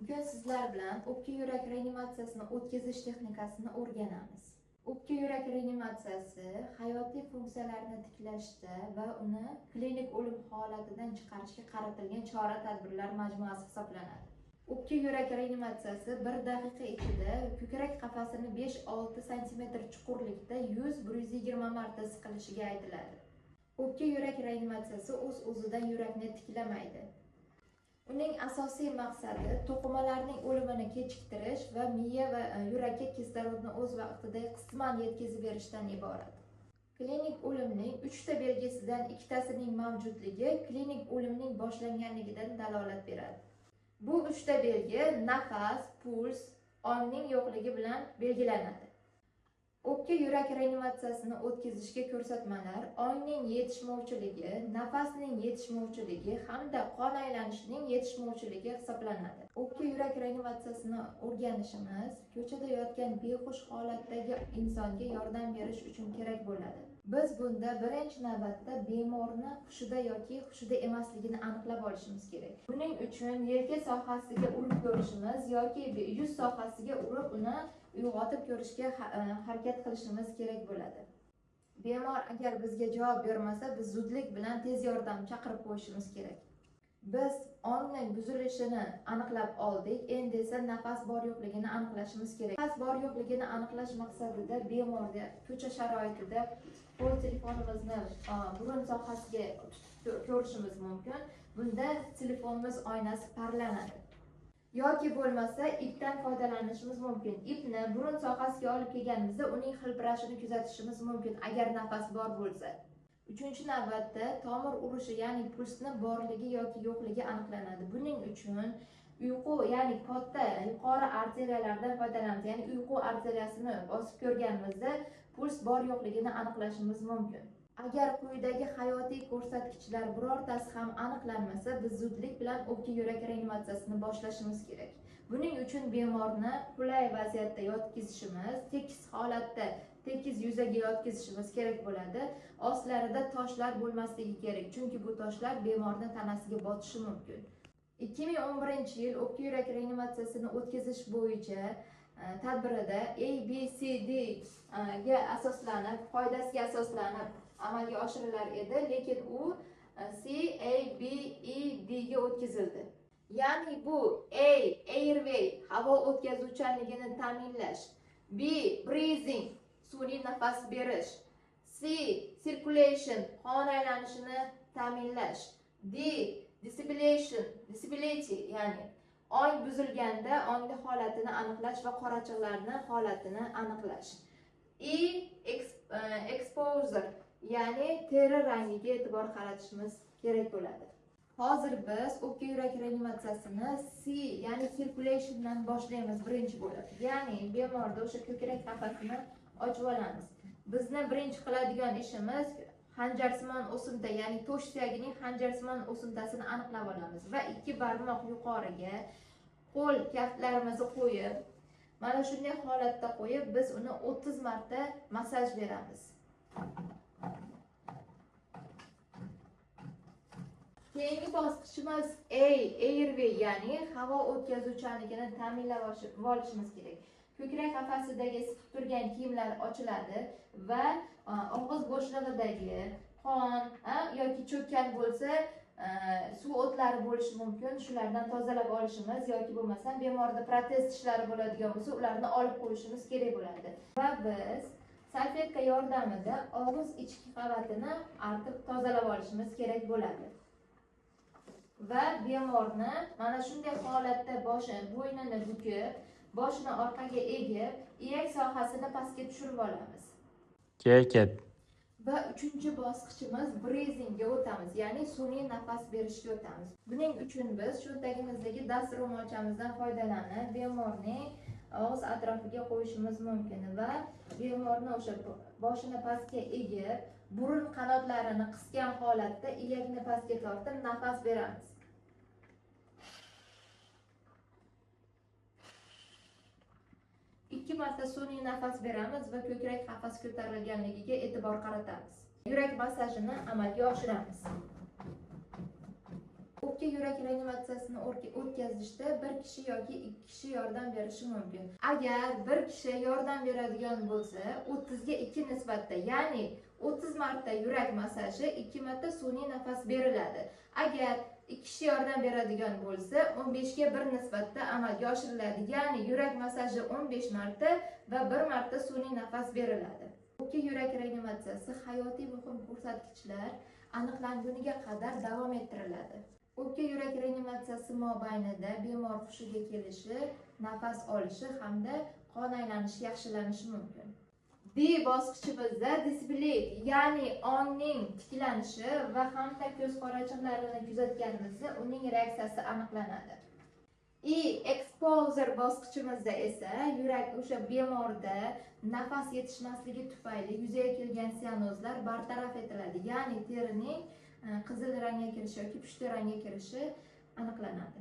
Bugun sizlar bilan o'pka-yurak reanimatsiyasini o'tkazish texnikasini o'rganamiz. O'pka-yurak reanimatsiyasi hayotiy funksiyalarni tiklashda va uni klinik o'lim holatidan chiqarishga qaratilgan chora-tadbirlar majmuasi hisoblanadi. O'pka-yurak reanimatsiyasi 1 daqiqa ichida ko'krak qafasini 5-6 sm chuqurlikda 100-120 marta siqilishiga aytiladi. O'pka-yurak reanimatsiyasi o'z-o'zidan yurakni tiklamaydi. Uning asosiy maqsadi to'qimalarning o'limini kechiktirish va miya va yurakka kislorodni o'z vaqtida qisman yetkazib berishdan iborat. Klinik o'limning 3 ta belgisidan ikkitasining mavjudligi klinik o'limning boshlanganligidan dalolat beradi. Bu 3 ta belgi nafas, puls, ongning yo'qligi bilan belgilanadi. O'pka-yurak reanimatsiyasini o'tkazishga ko'rsatmalar ongning yetishmovchiligi, nafasning yetishmovchiligi hamda qon aylanishining yetishmovchiligi hisoblanadi. O'pka-yurak reanimatsiyasini o'rganishimiz ko'chada yotgan behush holatdagi insonga yordam berish uchun kerak bo'ladi. Biz bunda birinchi navbatda bemorni hushida yoki hushida emasligini aniqlab olishimiz kerak. Buning uchun yelka sohasiga urib ko'rishimiz yoki yuz sohasiga urib uni uyg'otib ko'rishga harakat qilishimiz kerak bo'ladi. Bemor agar bizga javob bermasa, biz zudlik bilan tez yordam chaqirib qo'yishimiz kerak. Biz ongning buzilishini aniqlab oldik, endi esa nafas bor yo'qligini aniqlashimiz kerak. Nafas bor yo'qligini aniqlash maqsadida bemorga ko'cha sharoitida qo'l telefonimizni burun sohasiga tutib ko'rishimiz mumkin. Bunda telefonimiz oynasi parlanadi. Yoki bo'lmasa ipdan foydalanishimiz mumkin. Ipni burun sohasiga olib kelganimizda uning hilpirashini kuzatishimiz mumkin, agar nafas bor bo'lsa. Uchinchi navbatda tomir urishi, ya'ni pulsni borligi yoki yo'qligi aniqlanadi. Buning uchun uyqu, ya'ni katta yuqori arteriyalardan foydalanamiz. Ya'ni uyqu arteriyasini bosib ko'rganimizda puls bor yo'qligini aniqlashimiz mumkin. Agar quyidagi hayotiy ko'rsatkichlar birortasi ham aniqlanmasa, biz zudlik bilan o'pka-yurak reanimatsiyasini boshlashimiz kerak. Buning uchun bemorni qulay vaziyatda yotkizishimiz, tekis holatda, tekis yuzaga yotkizishimiz kerak bo'ladi. Ostlarida toshlar bo'lmasligi kerak, chunki bu toshlar bemorning tanasiga botishi mumkin. 2011-yil o'pka-yurak reanimatsiyasini o'tkazish bo'yicha tadbirida A, B, C, D ga asoslanib, qoidasiga asoslanib amalga oshirilar edi, lekin u C, A, B, E, D ga o'tkazildi. Ya'ni bu A, airway, havo o'tkazuvchanligini ta'minlash, B, breathing, sun'iy nafas berish, C, circulation, qon aylanishini ta'minlash, D, disability, ya'ni ong buzilganda ongni holatini aniqlash va qorachiqlarni holatini aniqlash, E, exposure, ya'ni teri rangiga e'tibor qaratishimiz kerak bo'ladi. Hozir biz o'pka-yurak reanimatsiyasini C, ya'ni circulationdan boshlaymiz birinchi bo'lib. Ya'ni bemorda o'sha ko'krak qafasini ochib olamiz. Bizni birinchi qiladigan ishimiz xanjarsimon o'simta, ya'ni to'sh suyagining xanjarsimon o'simtasini aniqlab olamiz va 2 barmoq yuqoriga qo'l kaftlarimizni qo'yib, mana shunday holatda qo'yib, biz uni 30 marta massaj beramiz. Keyingi bosqichimiz A, airway, ya'ni havo o'tkazuvchanligini ta'minlab olishimiz kerak. Ko'krak qafasidagi siqib turgan kiyimlar ochiladi va og'iz bo'shlig'idagi qon yoki cho'kkan bo'lsa suv o'tlari bo'lishi mumkin, shulardan tozalab olishimiz yoki bo'lmasa bemorda protez tishlari bo'ladigan bo'lsa, ularni olib qo'yishimiz kerak bo'ladi. Va biz salfetka yordamida og'iz ichki qavatini artib tozalab olishimiz kerak bo'ladi. Va bemorni mana shunday holatda bo'ynini bukib, boshini orqaga egib, iyak sohasini pastga tushirib olamiz. Keket. Va uchinchi bosqichimiz breathingga o'tamiz, ya'ni sun'iy nafas berishga o'tamiz. Buning uchun biz cho'ntagimizdagi dast ro'molchamizdan foydalanib, bemorning og'iz atrofiga qo'yishimiz mumkin va bemorni o'sha boshini pastga egib, burun qanotlarini qisgan holatda iyakni pastga tortib nafas beramiz. Ikki marta sun'iy nafas beramiz va ko'krak qafasi ko'tarilganligiga e'tibor qaratamiz. Yurak massajini amalga oshiramiz. O'pka O'pka yurak reanimatsiyasini o'tkazishda bir kishi yoki ikki kishi yordam berishi mumkin. Agar bir kishi yordam beradigan bo'lsa, 30 ga 2 nisbatda, ya'ni 30 marta yurak massaji, 2 marta sun'iy nafas beriladi. Agar ikki kishi yordam beradigan bo'lsa, 15 ga 1 nisbatda amalga oshiriladi, ya'ni yurak massaji 15 marta va 1 marta sun'iy nafas beriladi. O'pka yurak reanimatsiyasi hayotiy muhim ko'rsatkichlar aniqlanguniga qadar davom ettiriladi. O'pka yurak reanimatsiyasi mobaynida bemor hushiga kelishi, nafas olishi hamda qon aylanishi yaxshilanishi mumkin. D bosqichimizda display, ya'ni ongning tiklanishi va hamda ko'z qorachiqlarini kuzatganimizda uning reaksiyasi aniqlanadi. I exposure bosqichimizda esa yurak o'sha bemorda nafas yetishmasligi tufayli yuzaga kelgan sianozlar bartaraf etiladi, ya'ni terining qizil rangga kirishi yoki pushti rangga kirishi aniqlanadi.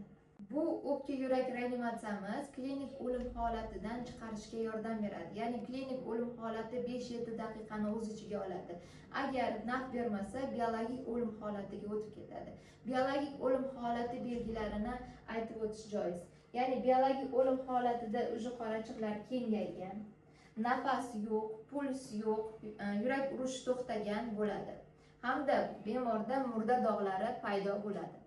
Bu o'pka yurak reanimatsiyamiz klinik o'lim holatidan chiqarishga yordam beradi. Ya'ni klinik o'lim holati 5-7 daqiqani o'z ichiga oladi. Agar naf bermasa, biologik o'lim holatiga o'tib ketadi. Biologik o'lim holati belgilarini aytib o'tish joiz. Ya'ni biologik o'lim holatida уже qorachiqlar kengaygan, nafas yo'q, puls yo'q, yurak urishi to'xtagan bo'ladi. Hamda bemorda murda dog'lari paydo bo'ladi.